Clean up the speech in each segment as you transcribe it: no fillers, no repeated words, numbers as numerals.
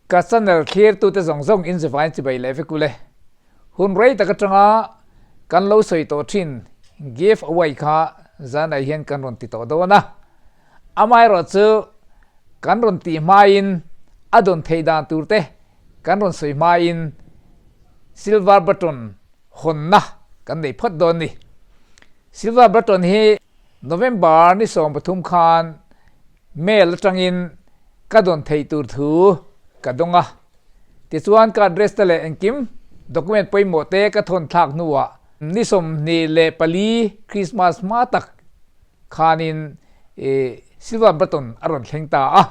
Ka channel thlirtute zawng zawng in zivain chibai leh vek ule. Hun rei tak atanga kan lo sawi tawh thin give away kha zanah hian kan rawn ti tawh dawn a. Amaherawhchu kan rawn tih hmain a dawn theih dan tur te kan rawn sawi hmain silver button hawnna kan nei phawt dawn ni. Silver button hi November ni 13 khan Mail atangin ka dawn theih tur thu ka dawng a. Tichuan ka address te leh engkim document pawimawh te ka thawn thlak hnuah ni 24 Christmas hma tak khanin silver button a rawn thleng ta a.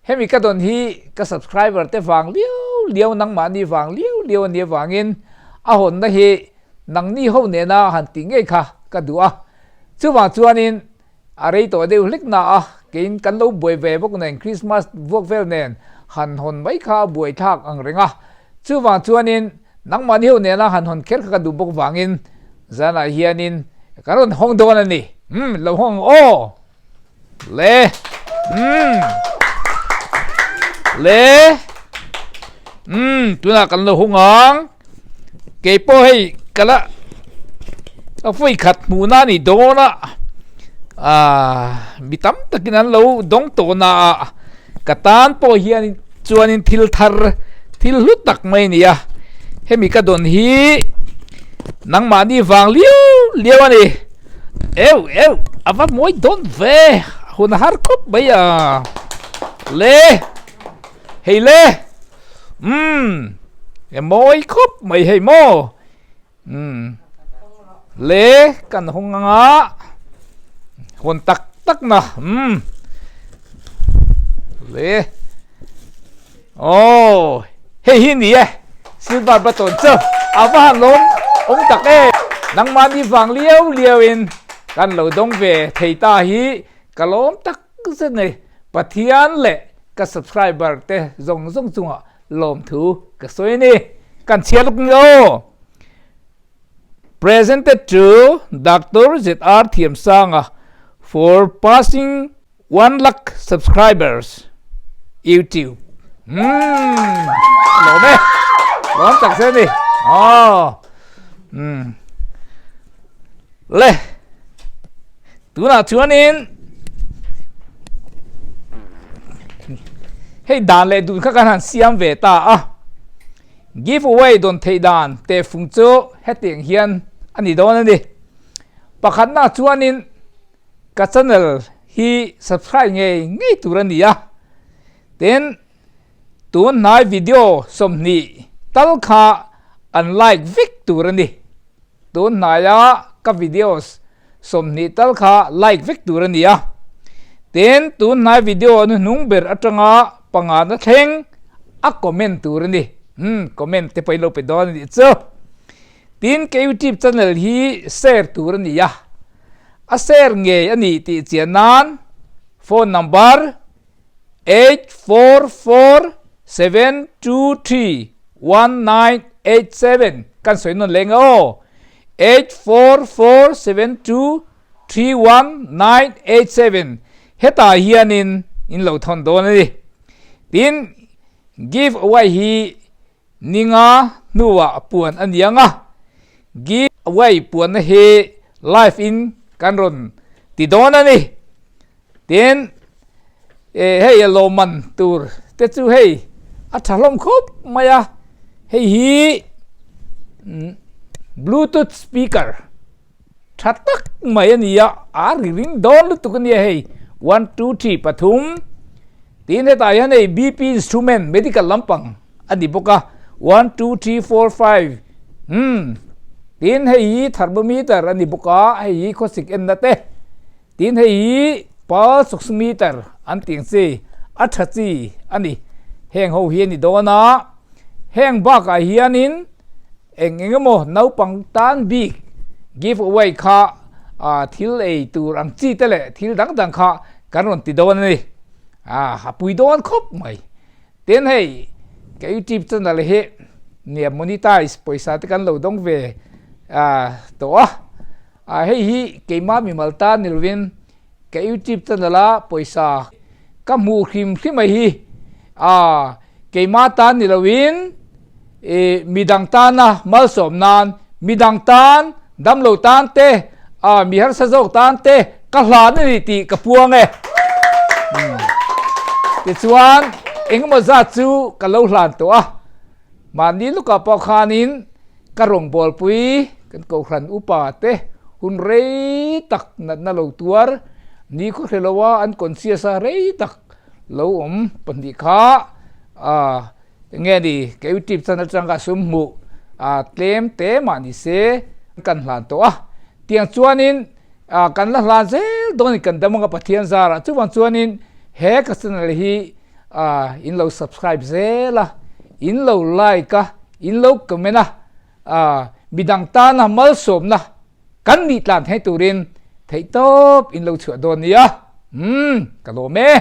Hemi ka dawn hi ka subscriber te vang liau liau nangmahni vang liau liau a nih avangin a hawnna hi nangni ho nena han tih ngei kha ka duh a. Chuvang chuanin A rei tawh deuh hlek na a, keiin kan lo buai ve bawk nen Christmas vuak vel nen han hawn mai kha a buai thlak ang reng a. Chuvang chuanin nangmahni ho nena han hawn kher kha ka duh bawk vangin zanah hianin kan rawn hawng dawn a ni. Umm lo hawng ang aw! Le! Umm! Le! Umm tunah kan lo hawng ang. Kei pawh hei ka la a vawi khat hmuhna a nih dawn a, aaa mi tam takin an lo dawng tawh na a, ka tan pawh hian chuanin thil thar thil hlu tak mai a ni a, hemi ka dawn hi nangmahni vang liau liau a ni, eu eu a va mawi dawn ve hun a har khawp mai a le hei le. Umm e mawi khawp mai hei maw umm le kan hawng anga hawn tak tak na umm le aw hei hi ni e silver button chu a va han lawm awm tak e nangmahni vang liau liau in kan lo dawng ve thei ta hi ka lawm tak zet nei Pathian leh ka subscriber te zawng zawng chungah lawmthu ka sawi a ni. Kan chhiar luk ni aw. Presented to Doctor ZR Thiamsanga for passing 1 lakh subscribers YouTube. Hmm. Lawm e. Lawm tak se ni. Oh. Hmm. Le. Tunah chuanin hei dan leh dun kha kan han siam ve ta a, give away dawn theih dan tehfung chu hetiang hian a ni dawn a ni. Pakhatna chuanin ka channel hi subscribe ngei ngei tur a ni a, tin tun hnai video 20 tal kha an like vek tur a ni. Tun hnaia ka videos 20 tal kha like vek tur a ni a. Tin, tun hnai video a hnuhnung ber atanga pangana thleng a comment tur a ni. Hmm, comment te pawh in lo pe dawn a nih chu. Tin, ka YouTube channel hi share tur a ni a. A share ngei a nih tih chian nan phone number 8447231987 kan sawi nawn leng aw 8447231987 hetah hianin in lo thawn dawn a ni. Tin, give away hi Ninga hnuah puan a niang a, give away puanna hi live in kan rawn ti dawn a ni. Tin, hei a lawmman tur te chu hei a tha hlawm khawp mai a, hei hi bluetooth speaker tha tak mai a ni a, a ri ring dawn lutuk a nia hei, one two three pathum, tin hetah hian hei BP instrument medical lampang a ni bawk a, one two three four five umm tin hei hi thermometer a ni bawk a, hei hi khawsik enna te. Tin hei hi pulse oximeter an tih ang chi a tha chi a ni. Heng ho hi a ni dawn a, heng bakah hianin eng eng emaw naupang tan bik give away kha thil ei tur ang chi te leh thil dang dang kha kan rawn ti dawn a ni. A pui dawn khawp mai. Tin hei ka YouTube channel hi nia monetize pawisa te kan lo dawng ve tawh a. A hei hi keimah mimal tan ni lovin ka YouTube channel a pawisa ka hmuh hrim hrim a hi a. Keimah tan ni loin i midang tana malsawm nan, midang tan, damlo tan te, a mi harsa zawk tan te ka hlan a ni tih ka puang e. Tichuan engemaw zat chu ka lo hlan tawh a, mahni lukah pawh khanin ka rawngbawlpui kan kohhran upa te hun rei tak natna lo tuar ni khaw hre loa an conscious a rei tak lo awm pahnih kha ah enge ni ka youtube channel atang ka sum hmuh ah tlem te mah ni se kan hlan tawh a tiang chuanin ah kan la hlan zel dawn a ni kan dam anga Pathian zarah chuvang chuanin he ka channel hi ah in lo subscribe zel a in lo like a in lo comment a ah midang tana malsawmna Kan nih tlan thei turin theihtawp in lo chhuah dawn nia. Umm, ka lawm e.